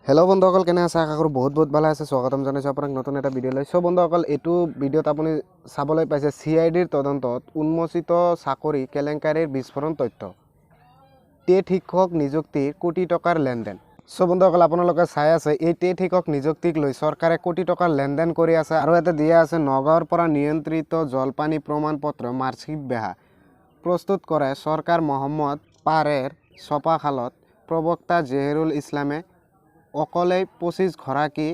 Hello' বন্ধুসকল, কেনে আছে? আশা কৰোঁ বহুত বহুত ভালে আছে। স্বাগতম জনাইছোঁ আপোনাক নতুন এটা ভিডিঅ' লৈ। চ' বন্ধুসকল, এইটো ভিডিঅ'ত আপুনি চাবলৈ পাইছে চিআইডিৰ তদন্তত উন্মোচিত চাকৰি কেলেংকাৰীৰ বিস্ফোৰণ তথ্য, টেট শিক্ষক নিযুক্তিৰ কোটি টকাৰ লেনদেন। চ' বন্ধুসকল, আপোনালোকে চাই আছে এই টেট শিক্ষক নিযুক্তিক লৈ চৰকাৰে কোটি টকাৰ লেনদেন কৰি আছে। আৰু ইয়াতে দিয়া আছে নগাঁৱৰ পৰা নিয়ন্ত্ৰিত জলপানী প্ৰমাণ পত্ৰ মাৰ্কশ্বিট বেহা প্ৰস্তুত কৰে চৰকাৰ মহম্মদ পাৰেৰ ছপাশালত প্ৰবক্তা জেহেৰুল ইছলামে অকলেই 25 গৰাকী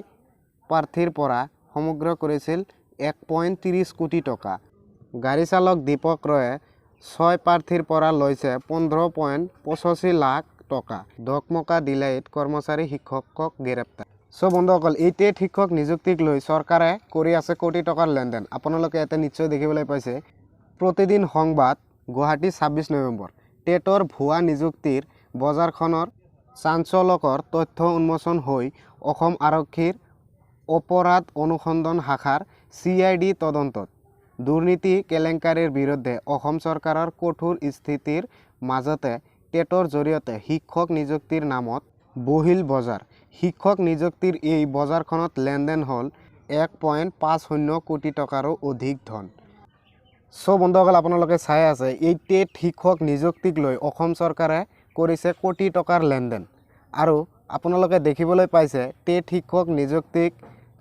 প্ৰাৰ্থীৰ পৰা সমগ্ৰ কৰিছিল 1.30 কোটি টকা। গাড়ী চালক দীপক ৰয়ে 6 প্ৰাৰ্থীৰ পৰা লৈছে 15.85 লাখ টকা। দকমকা ডিলাইট কৰ্মচাৰী শিক্ষকক গ্ৰেপ্তাৰ। চ' বন্ধুসকল, এই টেট শিক্ষক নিযুক্তিক লৈ চৰকাৰে কৰি আছে কোটি টকাৰ লেনদেন। আপোনালোকে ইয়াতে নিশ্চয় দেখিবলৈ পাইছে। প্ৰতিদিন সংবাদ, গুৱাহাটী, 26 নৱেম্বৰ। টেটৰ ভুৱা নিযুক্তিৰ বজাৰখনৰ চাঞ্চল্যকৰ তথ্য উন্মোচন হৈ অসম আৰক্ষীৰ অপৰাধ অনুসন্ধান শাখাৰ চিআইডি তদন্তত দুৰ্নীতি কেলেংকাৰীৰ বিৰুদ্ধে অসম চৰকাৰৰ কঠোৰ স্থিতিৰ মাজতে টেটৰ জৰিয়তে শিক্ষক নিযুক্তিৰ নামত বহিল বজাৰ। শিক্ষক নিযুক্তিৰ এই বজাৰখনত লেনদেন হ'ল 1.50 কোটি টকাৰো অধিক ধন। চ' বন্ধুসকল, আপোনালোকে চাই আছে এই টেট শিক্ষক নিযুক্তিক লৈ অসম চৰকাৰে কৰিছে কোটি টকাৰ লেনদেন। আৰু আপোনালোকে দেখিবলৈ পাইছে টেট শিক্ষক নিযুক্তিক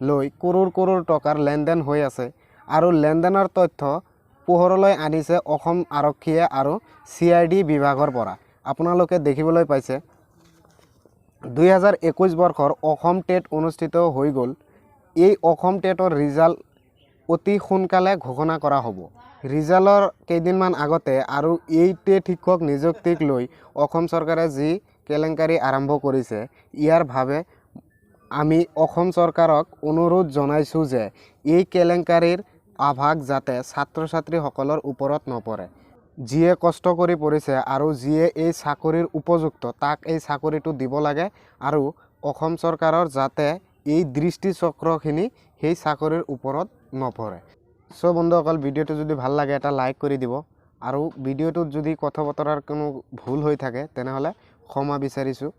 লৈ কৰোৰ কৰোৰ টকাৰ লেনদেন হৈ আছে। আৰু লেনদেনৰ তথ্য পোহৰলৈ আনিছে অসম আৰক্ষীয়ে আৰু চিআইডি বিভাগৰ পৰা। আপোনালোকে দেখিবলৈ পাইছে 2021 বৰ্ষৰ অসম টেট অনুষ্ঠিত হৈ গ'ল। এই অসম টেটৰ ৰিজাল্ট অতি সোনকালে ঘোষণা কৰা হ'ব। ৰিজাল্টৰ কেইদিনমান আগতে আৰু এই টেট শিক্ষক নিযুক্তিক লৈ অসম চৰকাৰে যি কেলেংকাৰী আৰম্ভ কৰিছে, ইয়াৰ বাবে আমি অসম চৰকাৰক অনুৰোধ জনাইছোঁ যে এই কেলেংকাৰীৰ আভাস যাতে ছাত্ৰ ছাত্ৰীসকলৰ ওপৰত নপৰে। যিয়ে কষ্ট কৰি পঢ়িছে আৰু যিয়ে এই চাকৰিৰ উপযুক্ত তাক এই চাকৰিটো দিব লাগে আৰু অসম চৰকাৰৰ যাতে এই দৃষ্টিচক্ৰখিনি সেই চাকৰিৰ ওপৰত নপৰে। চ' বন্ধুসকল, ভিডিঅ'টো যদি ভাল লাগে এটা লাইক কৰি দিব আৰু ভিডিঅ'টোত যদি কথা বতৰাৰ কোনো ভুল হৈ থাকে তেনেহ'লে ক্ষমা বিচাৰিছোঁ।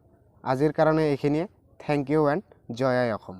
আজিৰ কাৰণে এইখিনিয়ে। Thank U and Joy I Assam.